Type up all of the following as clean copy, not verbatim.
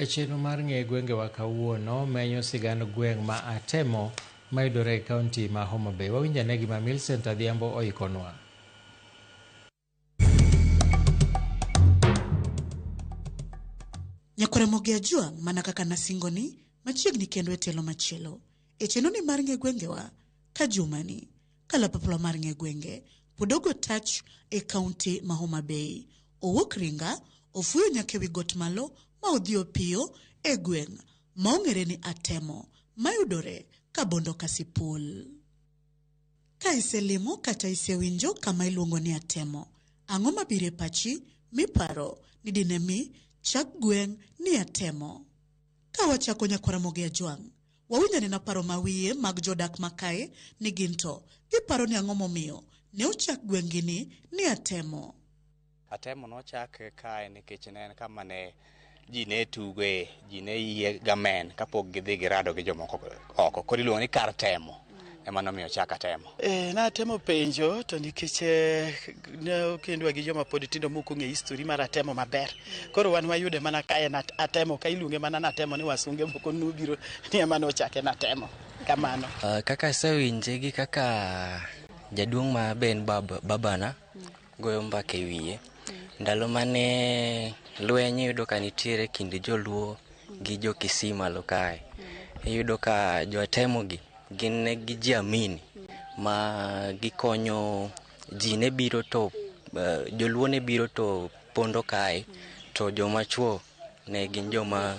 E chenro mar ng'e gwengewa kawuono menyo sigand gweng' ma Atemo mayudore e kaunti ma Homa Bay. Wawinj ane gima Millicent Adhiambo oikonwa. Nyakwar Ramogi Ajwang' mana kaka nasingoni machiegni kendo e tielo machielo. E chenroni mar ng'e gwengewa ka jumani kalapapla mar ng'e gwenge pod ogo tach e kaunti ma Homa Bay. Owuok Ringa, ofuyo nyaka ewi got malo ma odhi opiyo e gweng' ma ong'ere ni Atemo mayudore Kabondo Kasipul. Ka iselimo kata isewinjo kama iluongo ni Atemo, ang'o mabiro e pachi miparo ni dine mi chak gweng' ni Atemo? Ka wachako Nyakwar Ramogi Ajwang', wawinj anena paro ma wiye mag jodak makae ni gin to giparo ni ang'o momiyo ne ochak gweng'gi ni Atemo. Atemo nochak kae nikech ne en kama ne ji ne tugoe, ji ne yie gamen kapok gidhi girado gi jomoko oko. Koro iluongo ni kar temo, ema nomiyo ochak Atemo. Natemo penjo to nikech ne okendwa gi joma pod tindo mok ong'e history mar Atemo maber. Koro wan wayude mana ka en Atemo, ka iluonge mana Natemo ni wasunge moko nobiro ni ema nochake Natemo. Kamano. Kaka asewinje gi kaka jaduong' ma be en babana goyo mbaka e wiye. Ndalo mane lweny iyudo ka nitiere kind joluo gi jo Kisii malo kae. Iyudo ka jo Atemo gi gin ne gijiamini ma gikonyo ji ne biro to joluo ne biro to pondo kae to joma chuo ne gin joma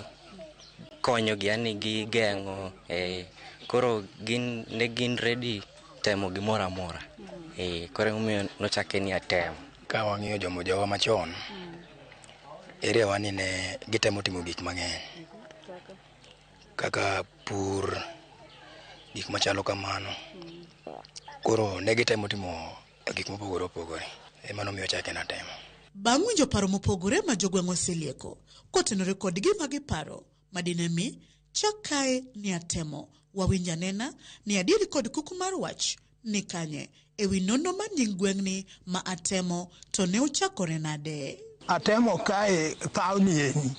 konyogi yani gigeng'o koro gin ne gin ready temo gimoro amora. Koro emomiyo nochake ni Atemo. Ka wang'iyo jowa machon, area wa ni ne gitemo timo gik mang'eny kaka pur, gik machalo kamano. Koro ne gitemo timo gik mopogore opogore, ema nomiyo ochake Natemo. Bang' winjo paro mopogore ma jogweng' oselieko kotenore kod gima giparo madine mi chak kae ni Atemo, wawinj anena ni adieri kod kuku mar wach ni kanye ewi nonro mar nying gweng'ni ma Atemo to ne ochakore nade? Atemo kae paw ni eni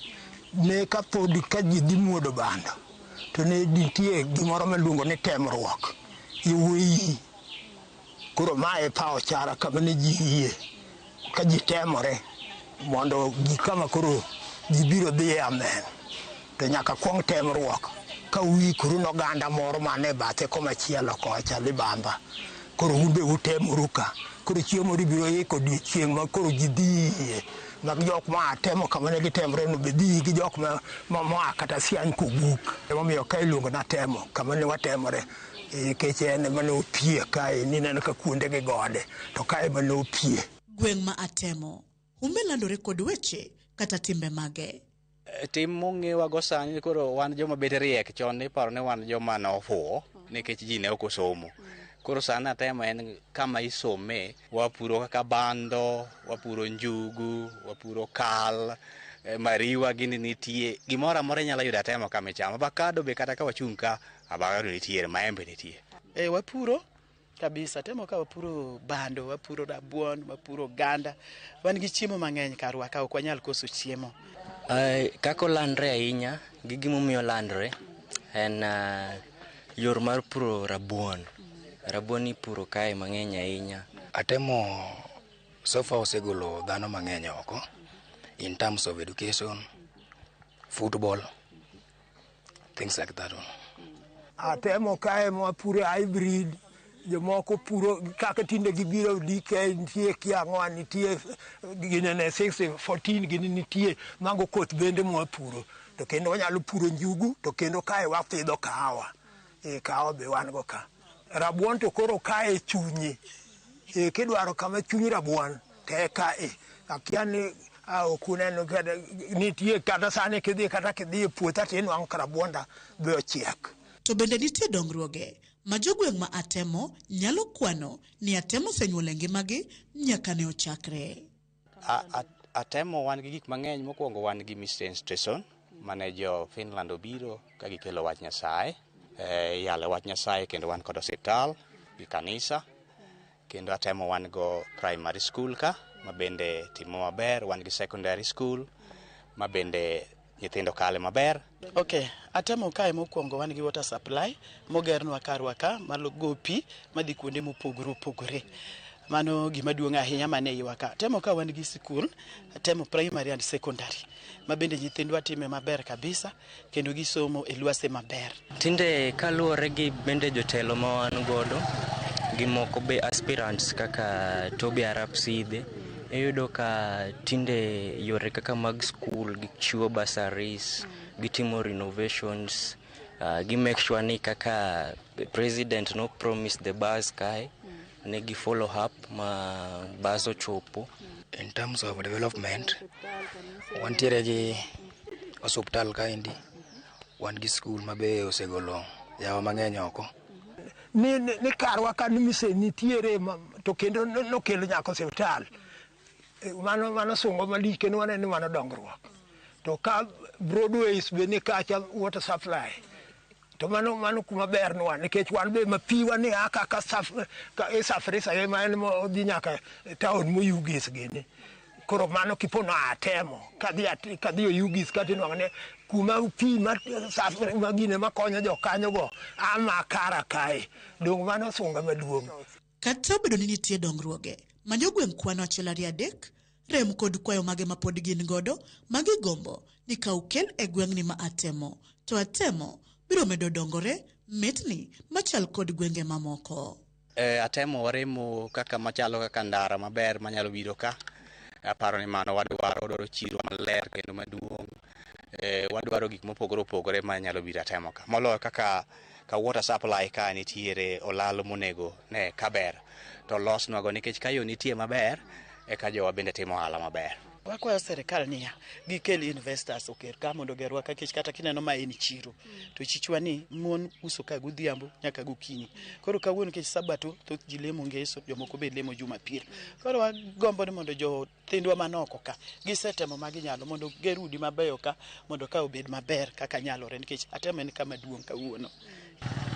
ne kapod ka ji dhi muodo bando to ne nitie gimoro miluongo ni temruok yawuoyi. Koro mae paw chara kama ne ji yie ka ji temore mondo gik kama koro ji biro dhiye amen to nyaka kuong temruok ka uikoru noganda moro man e bathe komachielo kocha libamba. Koro un be utemoru ka. Koro chieng' moro ibiro iko odiochieng' ma koro ji dhi yie mag jok ma Atemo kama ne gitemore no be dhi gi jok ma moa kata Siany Kobuk. Emomiyo ka iluongo ni Atemo kama ne watemore nikech en ema ne opie kae nineno ka kuonde gi gode to kae ema ne opie. Gweng' ma Atemo humbe landore kod weche kata timbe mage. Tim mong'ewa go sani koro wan joma bet riek, chon iparo ni wan joma nofuwo nikech ji ne ok osomo. Koro sani Atemo en kama isome, wapuro kaka bando, wapuro njugu, wapuro kal, mariwa gini nitie, gimoro amora inyalo yudo Atemo kama ichamo. Avocado be kata ka wachung' ka, avocado nitiere, maembe nitie. Wapuro kabisa, Atemo ka wapuro bando, wapuro rabuon, wapuro oganda. Wan gi chiemo mang'eny karwa ka ok wanyal koso chiemo. Kaka olandre ahinya gi gimomiyo olandre en yor mar puro rabuon. Rabuon ipuro kae mang'eny ahinya. Atemo so far osegolo dhano mang'eny oko in terms of education, football, things like that one. Atemo kae mwapuro hybrid, jomoko puro kaka tinde gibiro DK nitie kia ang'o nitie ginene 6 14 gini nitie mago koth bende mwapuro to kendo wanyalo puro njugu to kendo kae wapidho kahawa. Kahawa be wan go ka. Rabuon to koro kae chunye. Kidwaro kama chuny rabuon to e kae. Akia ni ok uneno kata nitie kata sani kidhi kata kidhi e puotha tinwang'o ka rabuonda be ochiek. To bende nitie dongruoge ma jogweng' ma Atemo nyalo kwano ni Atemo osenyuolo e ngimagi nyaka ne ochakre. Atemo wan gi gik mang'eny. Mokwongo wan gi mission station mane jo Finland obiro ka gikelo wach Nyasaye. Yalo wach Nyasaye kendo wan kod osiptal gi kanisa. Kendo Atemo wan go primary school ka ma bende timo maber. Wan gi secondary school ma bende Nyithindo kale maber. Ok, Atemo kae mokwongo wan gi water supply mogernwa karwa ka malo pi madhi kuonde mopogore opogore. Mano gima duong' ahinya mane iwa ka. Atemo ka wan gi sikul, Atemo Primary and Secondary, ma bende nyithindwa time maber kabisa kendo gisomo e lwase maber. Tinde kaluwore gi bende jotelo ma wan godo gi moko be aspirants kaka Toby Arap Sidhe, iyudo ka tinde yore kaka mag skul gichiwo bursaries, gitimo renovations, gi make sure ni kaka president no promise the bus kae, ne gi follow up ma bus ochopo. In terms of development, wantiere gi osuptal kaendi, wan gi skul ma be osegolo yawa mang'eny oko. Ni karwa ka ni mise nitiere to kendo nokelo nyaka osiptal. Mano sungo malich kendo waneno ni mano dongruok. To ka Broadways be ni kacha, water supply. To mano kuma ber nwa nikech wan be ma pi wa ni a kaka ka isafirisha ma en modhi nyaka town Moyugis gini. Koro mano kipono Atemo kadhi Oyugis katinwang'o ni kuma pi ma ma gine makonyo jokanyo go ama kara kae. Dong mano sunga maduong'. Kata obedo ni nitie dongruoge ma jogweng' kwano achiel ariyo adek, rem kod kwayo mage ma pod gin godo ma gigombo ni ka okel e gweng'ni ma Atemo, to Atemo biro medo dongore mitni machal kod gwenge mamoko. Atemo waremo kaka machalo kaka ndara maber manyalo biro ka. Aparo ni mano wadwaro chiro maler kendo maduong'. Wadwaro gik mopogore opogore manyalo biro Atemo ka. Moloyo kaka ka water supply ka nitiere olalo monego ne kaber to losnwago nikech ka yo nitie maber eka jowa bende timo ohala maber. Wakwayo sirikal niya, gikel investors oker ka mondo ogerwa ka, nikech kata kineno ma en chiro to chichwa ni mon uso ka godhiambo nyaka gokinyi. Koro kawuono nikech sabato thoth ji lemo ngeso, jomoko be lemo jumapil. Koro wagombo ni mondo jothindwa manoko ka gisetemo ma ginyalo mondo ger udi mabeyo ka mondo ka obed maber kaka nyalore nikech Atemo en kama duong' kawuono.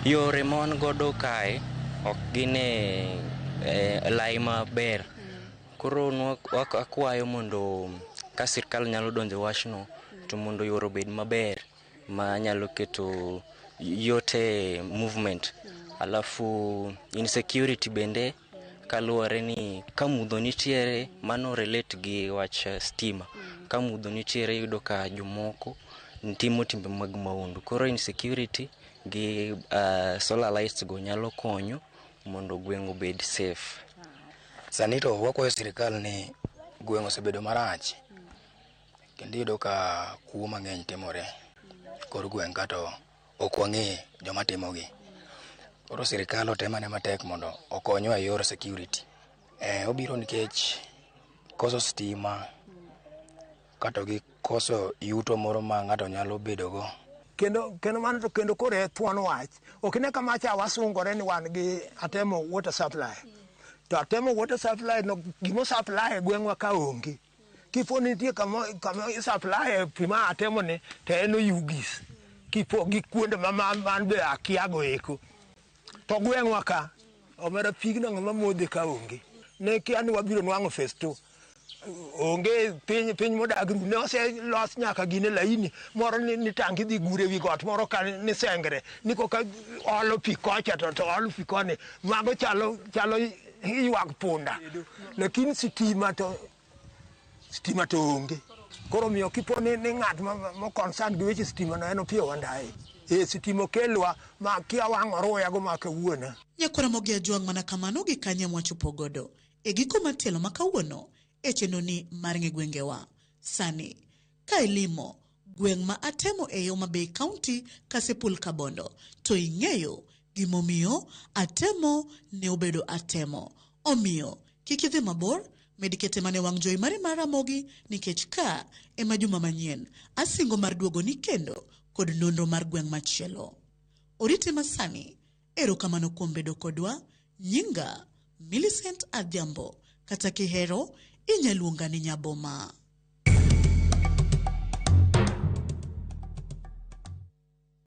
Yore ma wan godo kae ok gin e lai maber. Koro akwayo mondo ka sirkal nyalo donjo wachno to mondo yore obed maber ma nyalo keto yot e movement. Alafu insecurity bende kaluwore ni ka mudho nitiere, mano relate gi wach stima. Ka mudho nitiere iyudo ka jomoko timo timbe mag maundu. Koro insecurity gi solar lights go nyalo konyo mondo gweng' obed safe. Sani to wakwayo sirikal ni gweng' osebedo marach kendo iyudo ka kuo mang'eny timore kor gweng' ka to ok wang'e joma timogi. Koro sirikal otemane matek mondo okonywa e yor security. Obiro nikech koso stima kata gi koso yuto moro ma ng'ato nyalo bedogo. Kendo mano to kendo koro e thuon wach. Ok ine kama cha wasungore ni wan gi Atemo water supply. To Atemo water supply no gimo supply e gweng'wa ka onge. Kipo nitie kama i supply e pi ma Atemo ni to en Oyugis. Kipo gi kuonde ma man be akia go eko. To gweng'wa ka omera pigno ng'ama modhe ka onge. Ne kia ni wabiro nwang'o phase 2. Onge piny modag ru ne oselos nyaka gine laini moro ni tangi dhi gure wi got moro ka ni sengre ni koka olo pi kocha to olo pi koni mago chalo ywak punda, lakini sitima to onge. Koro miyo kipo ni ng'at ma concern gi weche sitima no en Opiyo Wandayi e sitima okelwa ma kia wang' oruya go ma kawuono. Nyakwara Mogi Ajwang', mana kamano gi kanye mwachopo godo e giko mar tielo ma kawuono e chenro ni mar ng'e gwengewa. Sani ka ilimo gweng' ma Atemo e Homa Bay County, Kasipul Kabondo, to ing'eyo gimomiyo Atemo ne obedo Atemo. Omiyo kik idhi mabor, med kete mane wang' jowi mari mar Ramogi nikech ka ema juma manyien asingo mar duogo ni kendo kod nonro mar gweng' machielo. Orite masani, erokamano kuom bedo kodwa. Nyinga Millicent Adhiambo, kata kihero inyaluonga ni Nyaboma.